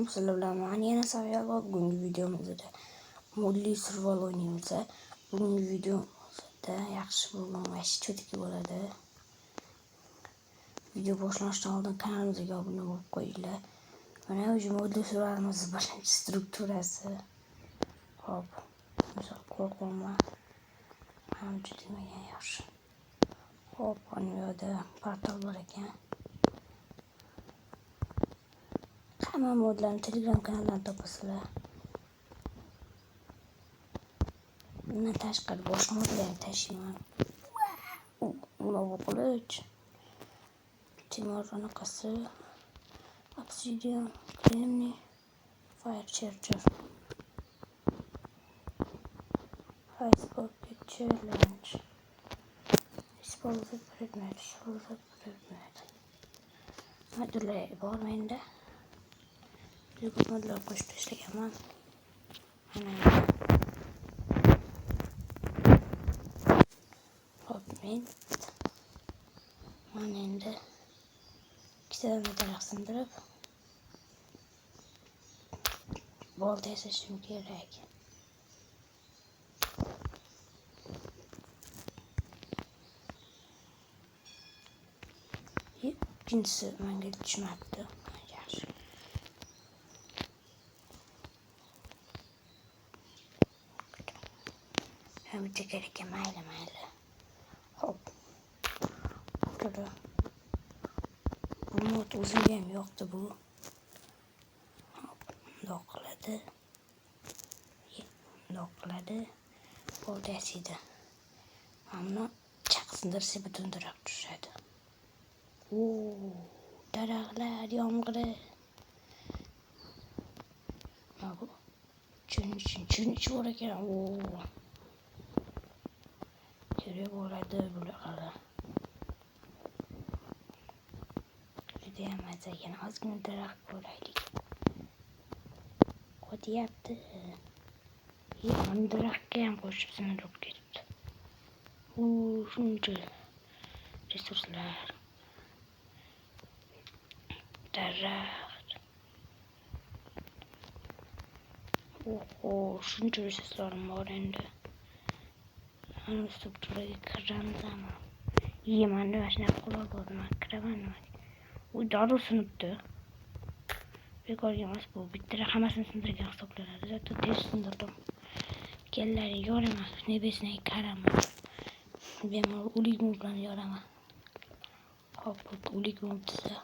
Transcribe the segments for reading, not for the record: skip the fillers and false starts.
Sizlar bilan man yana Saviya. Bugungi videomizda modli survival o'ynaymiz. Bugungi videomizda yaxshi bugun вообще чётки bo'ladi. Video boshlanishidan oldin kanalimizga obuna bo'lib qo'yinglar. Mana o'sha modli survivalimiz birinchi strukturasi. Hop, misol qo'rqyapman. Manimcha demagan yaxshi. Hop, ana bu yerda portal bor ekan. Hamma modlarni Telegram kanalidan topasizlar. Bundan tashqari boshqa modlarni tashlayman. Ulov qilich, temir anaqasi, obsidian, kremniy, fire charger. Ice bucket challenge. Используй предмет, используй предмет. Modlar bor menda. Juda ko'p modlar qo'shib tashlaganman. Mana. Hop, men endi ikkitadan daraxt sindirib bolta yasashim kerak. Ikkinchisi menga tushmabdi. Yaxshi. Bitta kerak ekan, mayli, mayli. Hop. O'rtada. Bu mod o'zimga ham yoqdi bu. Hop, bundoq qiladi. Bundoq qiladi. Bolta yasaydi. Mana buni chaq sindirsa butun daraxt tushadi. Oo, daraxtlar yomg'iri. Mana bu chun bor ekan. Oo. Kerak bo'ladi bunaqalar. Judayam maza ekan. Ozgina daraxt ko'raylik. Qotyapti. Mana daraxtga ham qo'shib sindirib ketibdi. U shuncha resurslar. Daraxt. Oho, shuncha resurslarim bor endi. Mana strukturaga kiramizmi? Iye, manda mana shunaqa qurol bor, man kiraman nima? U darrov sinibdi. Bekorga emas bu. Bitta hammasini sindirgan hisoblanadi. Зато tez sindirdim. Kellaring yoraman. Небесный karama. Bemalol o'lik bilan yoraman. Hop, o'lik desa.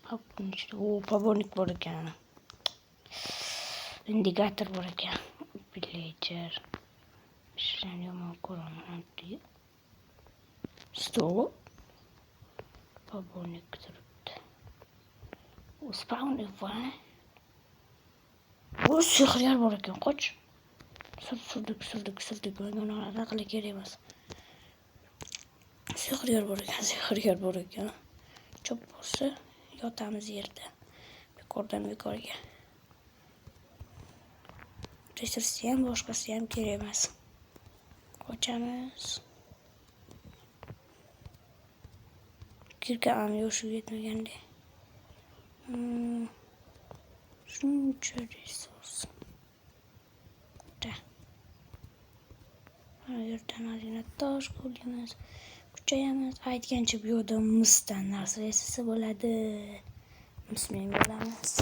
Hop, buni ichida o, поборник bor ekan. Indikator bor ekan. Villager. Ishlarni yomon ko'raman. Stol. Поборник turibdi. U spawn va. O, sehrgar bor ekan, qoch. Surdik, surdik, surdik. Menga unaqa qila kerak emas. Sehrgar bor ekan, sehrgar bor ekan. Chop bo'lsa yotamiz yerda. Bekordan bekorga. Resursi ham, boshqasi ham kerak emas. Qochamiz. Kirka ham yoshi yetmaganda. Shuncha resurs. Da. Mana yerdan ozgina tosh qo'yamiz. Kuchayamiz. Aytgancha bu yerda misdan narsa yasasa bo'ladi. Mis bilan bo'lamiz.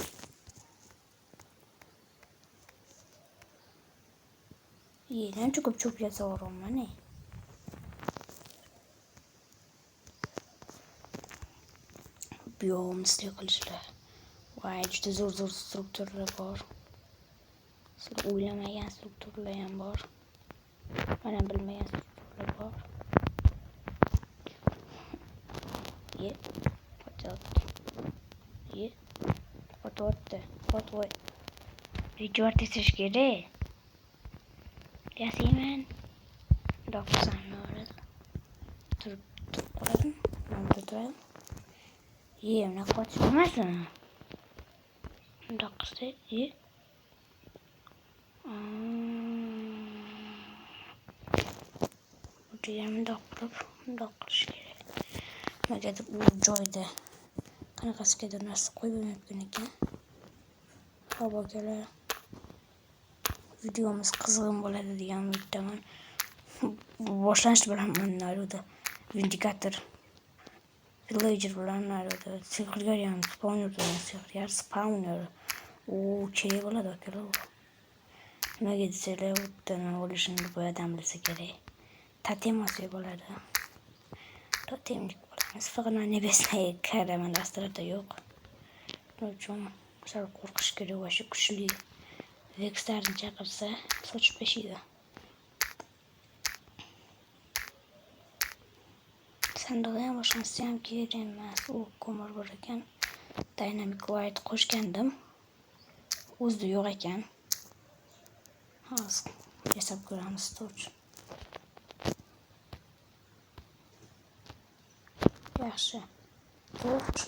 Ancha ko'p cho'p yasayapman. Bu yoq misli qilishlar. Voy, juda zo'r zo'r strukturalar bor. Sizlar o'ylamagan strukturalar ham bor. Men ham bilmagan strukturalar bor. Ye, qotyapti. Ye, qotyapti. Qotvoy. Necha marta yasash kerak? Yasayman. Bundoq qilsam nima bo'ladi? Turib turib qoladimi? Mana turadi. Ye, bunaqa qotish bo'lmasin. Bundoq qilsa, ye. Buni bundoq qilib, bundoq qilish kerak. Nimagadir u joyda qanaqasigadir narsa qo'yib bo'lmayotgan ekan. Xo'p, akalar. Videomiz qizg'in bo'ladi degan umiddaman. Boshlanish bilan naruda Vindicator Villager bilan naruda sehrgar ham spawner degan sehrgar spawner. U kerak bo'ladi akalar. Nimaga desanglar, u yerda nima bo'lishini boyadan bilsa kerak. Totem olsak bo'ladi. Totemlik bo'lamiz. Faqat небесная кара manda astrada yo'q. Shuning uchun sal qo'rqish kerak, va shu kuchli Vexlarni chaqirsa sochib tashlaydi. Sandiqda ham boshqasi ham kerak emas. U ko'mir bor ekan. Dynamic Light qo'shgandim. O'zida yo'q ekan. Hozir yasab ko'ramiz torch. Yaxshi. Torch.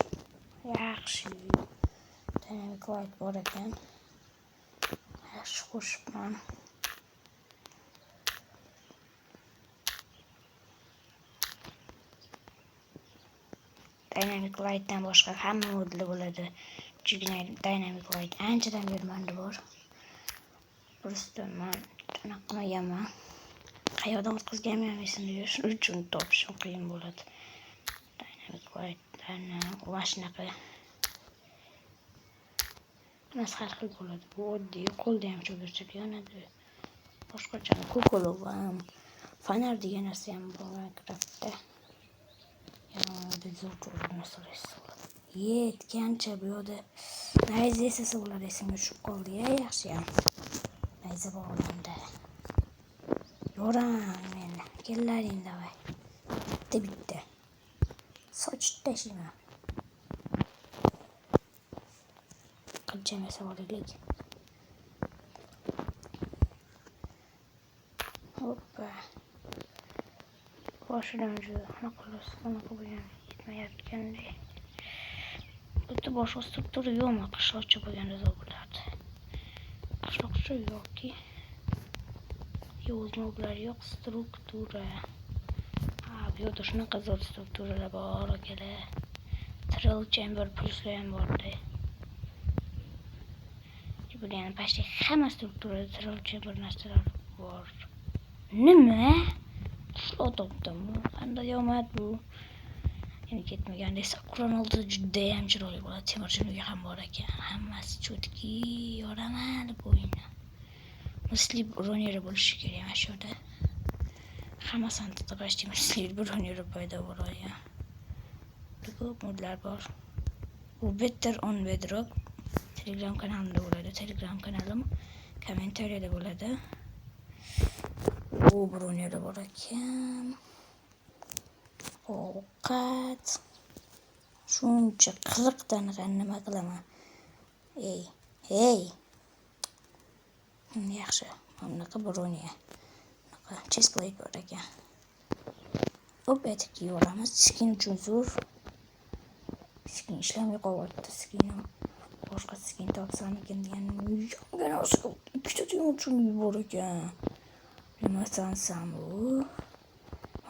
Yaxshi. Dynamic Light bor ekan. Yaxshi qo'shibman. Dynamic Light'dan boshqa hamma modli bo'ladi. Chunki Dynamic Light anchadan beri menda bor. Просто man anaqa qilmaganman. Qayerdan o'tkazganman ham esimda yo'q. Shuning uchun topishim qiyin bo'ladi. Dynamic Light'larni mana shunaqa hammasi har xil bo'ladi. Bu oddiy qo'lda ham cho'kirchib yonadi. Boshqacha ko'kolov ham fonar degan narsa ham bor Minecraftda. Yetgancha bu yoqda nayza yasasa bo'ladi, esimga tushib qoldi. Ya yaxshiyam. Nayza bor odamda. Yo'ram meni. Kellaring davay. Bitta bitta. Sochib tashlayman. Qilcham yasab olaylik. Hoppa. Boshidan juda anaqa bo'lgan yetmayotgandek. Bitta boshqa struktura yo'qmi? Qishloqcha bo'lganda zo'r bo'lardi. Qishloqcha yoki yovuz moblar yo'q, struktura. Ha, bu yerda shunaqa zo'r strukturalar bor akalar. Trill chamber pluslar ham borda. Bularni почти hamma strukturada trill chamber narsalar bor. Nima? Qishloq topdim. Qanday omad bu? Endi ketmaganda esa Qur'on oldida judayam chiroyli bo'ladi. Temirchi uyi ham bor ekan. Hammasi cho'tki yoraman bu o'yinni. Misli broneri bo'lishi kerak mana shu yerda. Hamma sandiqda почти misli broneri paydo bo'ladi. Ko'p modlar bor. Bu Better on Bedrock Telegram kanalimda bo'ladi. Telegram kanalim kommentariyada bo'ladi. Bu broneri bor ekan. Ovqat. Shuncha 40 ta nima qilaman? Ey, ey. Yaxshi. Mana bunaqa bronya. Bunaqa chestplate bor ekan. Hop, etik kiyib olamiz. Skin uchun zo'r. Skin ishlamay qolyapti. Skinim boshqa skin topsam ekan degan yongan ikkita temirchi uyi bor ekan. Nima sansan bu?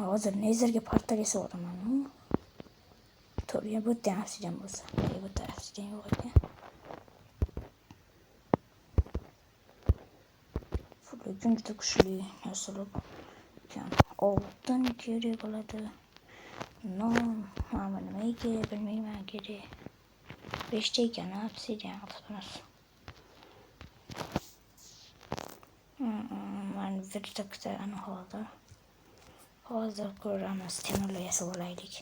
Hozir Netherga portal yasab olaman. To'g'ri, bu yerda ham obsidian bo'lsa. Bu yerda obsidian yo'q ekan. Lekin juda kuchli narsalar bor ekan. Oltin kerak bo'ladi. Non, mana nimaga kerak bilmayman kerak. 5 ta ekan obsidian qilamiz. Man vertakda ana hozir. Hozir ko'ramiz, temirlar yasab olaylik.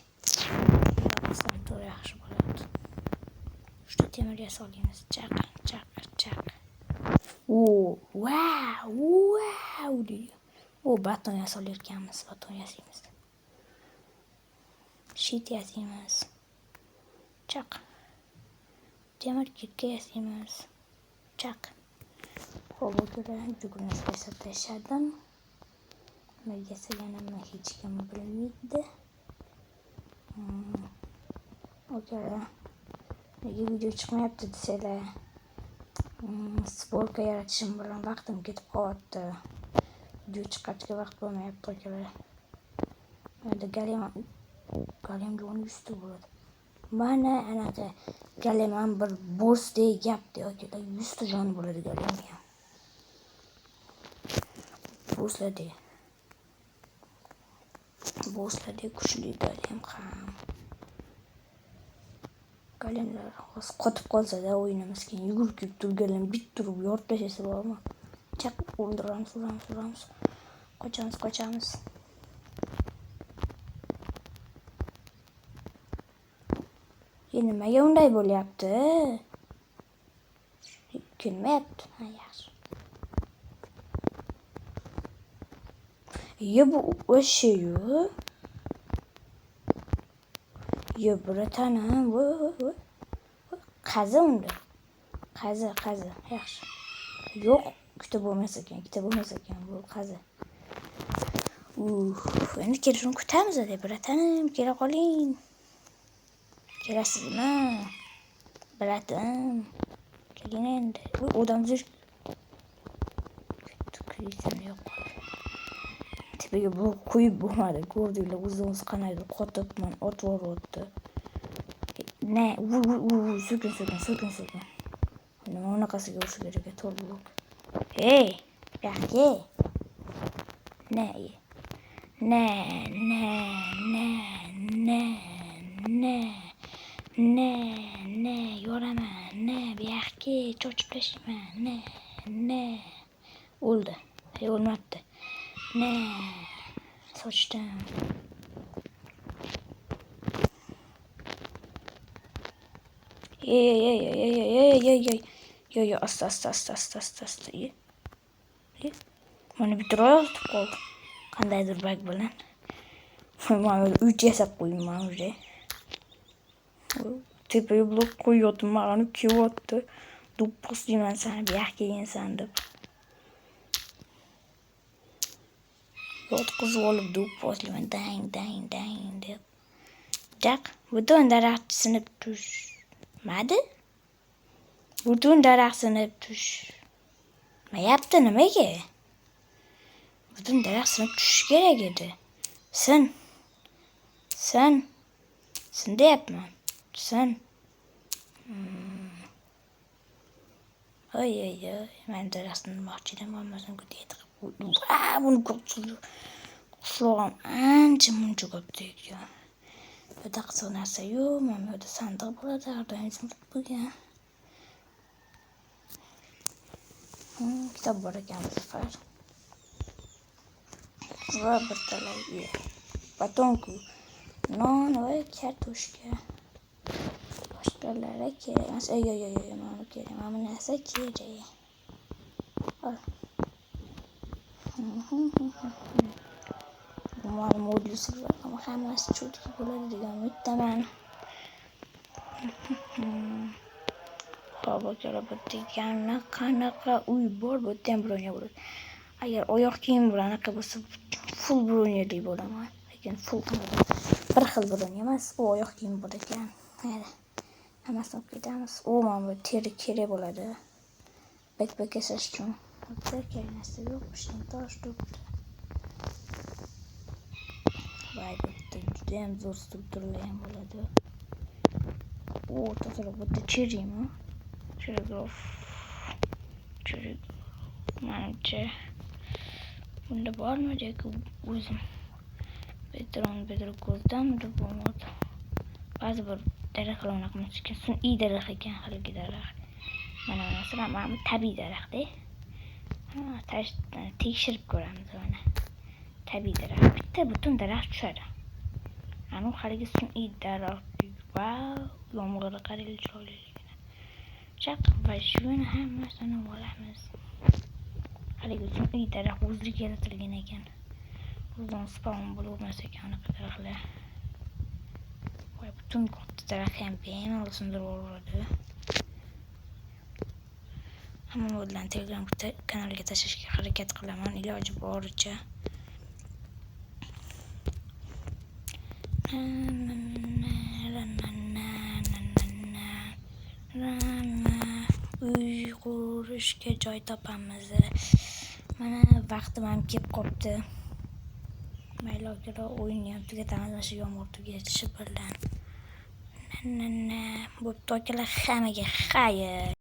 To'g'ri yaxshi bo'ladi. Uchta temir yasab olamiz. Chaq, chaq, chaq. O, wow, wow deydi. O, baton yasab olayotganmiz, baton yasaymiz. Shit yasaymiz. Chaq. Temir kirka yasaymiz. Chaq. Xo'p, akalar, jugurni yasab tashladim. Nima yasaganimni hech kim bilmaydi. Akalar, nega video chiqmayapti desanglar, sborka yaratishim bilan vaqtim ketib qolyapti. Video chiqarishga vaqt bo'lmayapti akalar. Endi galemga 100 ta bo'ladi. Mana anaqa golem ham bir boss deyapti akalar. 100 ta jon bo'ladi golemga ham. Bosslarda. Bosslarda kuchli golem ham. Golemlar hozir qotib qolsa-da o'yinimiz keyin yugurib kelib turib golem bitta turib yorib tashlasa bormi? Chaq o'ldiramiz, uramiz, uramiz. Qochamiz, qochamiz. Nimaga unday bo'lyapti? Kelmayapti. Ha, yaxshi. Ye bu o'sha-yu. Ye bratanim, voy voy voy. Qazi unda. Qazi, qazi. Yaxshi. Yo'q, ikkita bo'lmas ekan, ikkita bo'lmas ekan bu qazi. Endi kelishini kutamiz deb bratanim, kela qoling. Kelasizmi? Bratim. Keling endi. Voy, odam yo'q. Tepaga blok qo'yib bo'lmadi. Ko'rdinglar, o'zimiz qanday qotib, man otib yuboryapti. Ne, vuy vuy vuy, sekin sekin sekin sekin. Nima unaqasiga urish kerak ekan, 4 blok. Hey, buyoqqa. Ne? Ne, ne, ne, ne, ne. Ne, ne, yoraman, ne, buyoqqa cho'chib tashlayman, ne, ne. O'ldi. Hey, o'lmabdi. Ne, sochdim. Ey, ey, ey, ey, ey, ey, ey, ey. Yo, yo, asta, asta, asta, asta, asta, asta. Ye. Ye. Mana bitta yo'q qoldi. Qandaydir bag bilan. Mana uy yasab qo'yibman уже. Tepaga blok qo'yyaptim, mana kelyapti. Do'ppo's deyman sani, bu yoqqa kelgansan deb. Yotqizib olib do'pposlayman, dang dang dang deb. Jaq, butun daraxt sinib tushmadi. Butun daraxt sinib tushmayapti nimaga? Butun daraxt sinib tushishi kerak edi. Sin. Sin. Sin deyapman. Sin. Oy oy oy, men daraxt sindirmoqchi edim, bo'lmasam ko'tga qo'ydim. Buni qushlog'im ancha muncha katta ekan. Bu yerda qiziq narsa yo'q, mana bu yerda sandiq bo'ladi, har doim zumrud bo'lgan. Kitob bor ekan bu safar. Va bir talay batonku, non va kartoshka. Boshqalari kerak emas. Ey, ey, ey, ey, mana bu kerak, mana bu narsa kerak. Ol. Bu mani modlisi hammasi cho'tki bo'ladi degan umiddaman. Xo'p, akalar, bu yerda qanaqa uy bor, bu yerda ham bronya bo'ladi. Agar oyoq kiyim bilan anaqa bo'lsa, full bronyali bo'laman. Lekin full bir xil bronya emas, u oyoq kiyim bor ekan. Mayli, hammasini olib ketamiz. U mana bu teri kerak bo'ladi. Backpack yasash uchun. Bu yerda kerak narsa yo'q, pishgan tosh turibdi. Voy, bu yerda juda ham zo'r strukturalar ham bo'ladi. U to'g'ri, bu yerda cherrymi? Cherrygrove. Cherry. Manimcha bunda bormi yoki o'zim bedron bedro ko'zdamidi bo'lmadi. Ba'zi bir daraxtlar unaqa emas ekan, sun'iy daraxt ekan haligi daraxt. Mana masalan, mana bu tabiiy daraxt-da. Tekshirib ko'ramiz mana. Tabiiy daraxt. Bitta butun daraxt tushadi. Ana u haligi sun'iy daraxt. Vau, yomg'irni qaranglar chiroyliligini. Chaq va shuni hammasini olamiz. Haligi sun'iy daraxt o'zligi yaratilgan ekan. O'zidan spawn bo'lmas ekan anaqa daraxtlar. Voy, butun katta daraxt ham bemalol sindirib yuboradi. Hamma modlarni Telegram kanaliga tashlashga harakat qilaman iloji boricha. Uy qurishga joy topamiz. Mana vaqtim ham kelib qopti. Mayli akalar, o'yinni ham tugatamiz mana shu yomg'ir tugashi bilan. Na na. Bo'pti, akalar, hammaga xayr.